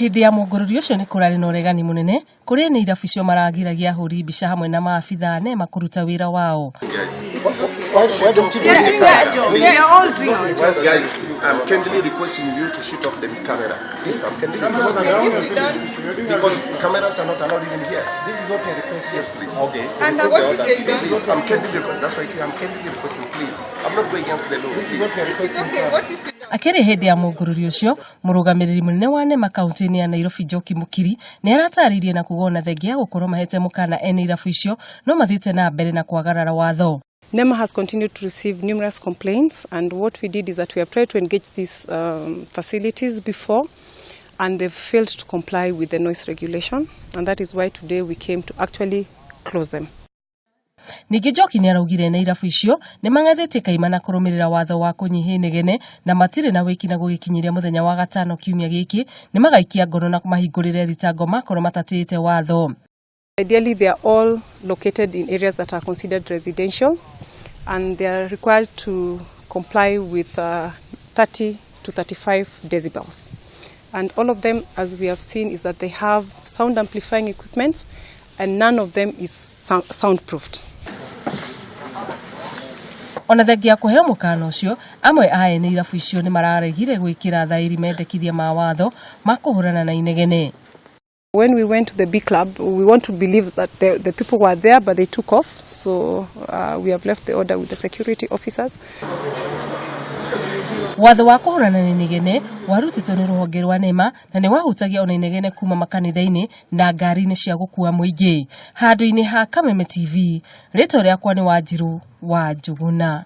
Hĩndĩ ya mũngũrũrio ũcio nĩ kũrarĩ na ũregani mũnene kũrĩ ene irabu icio maragiragia ahũri mbica hamwe na maabitha a NEMA kũruta wĩra wao. Guys, I'm kindly requesting you to shoot off the camera. Please, I'm kindly because cameras are not allowed even here. This is what we are requesting. Yes, please. Okay. And what if they don't? Please, I'm kindly requesting. That's why I say I'm kindly requesting. Please, I'm not going against the law. This is what Please. we are requesting, Okay, sir. what if we don't? Akĩrĩ hĩndĩ ya mũngũrũrio ũcio, mũrũgamĩrĩri mũnene wa NEMA kaunti-inĩ ya Nairobi Njoki Mũkiri nĩ aratarĩirie na kuga ona thengia ya gũkorwo mahete mũkana ene irabu icio no mathiĩte na mbere na kwagarara watho. NEMA has continued to receive numerous complaints, and what we did is that we have tried to engage these facilities before, and they've failed to comply with the noise regulation, and that is why today we came to actually close them. Ningĩ Njoki nĩ araugire ene irabu icio nĩ mang'athĩtie kaimana kũrũmĩrĩra watho wa kũnyihia inegene na matirĩ na wĩki na gũgĩkinyĩria mũthenya wa gatano kiumia gĩkĩ nĩ magaikia ngono na mahingũrĩre thitango makorwo matatĩĩte watho. Ideally, they are all located in areas that are considered residential, and they are required to comply with 30 to 35 decibels. And all of them, as we have seen, is that they have sound amplifying equipment, and none of them is soundproofed. Ona thengia ya kũheo mũkana ũcio, amwe a ene irabu icio nĩ mararegire gwĩkĩra thaĩri mendekithia ma watho ma kũhũrana na inegene. When we went to the B Club, we want to believe that the people were there, but they took off. So we have left the order with the security officers. Watho wa kũhũrana na inegene warutĩtwo nĩ rũhonge rwa NEMA na nĩ wahutagia ona inegene kuma makanitha-inĩ na ngari-inĩ cia gũkua mũingĩ. Handũ-inĩ ha Kameme TV, rĩtwa rĩakwa nĩ Wanjiru wa Njuguna.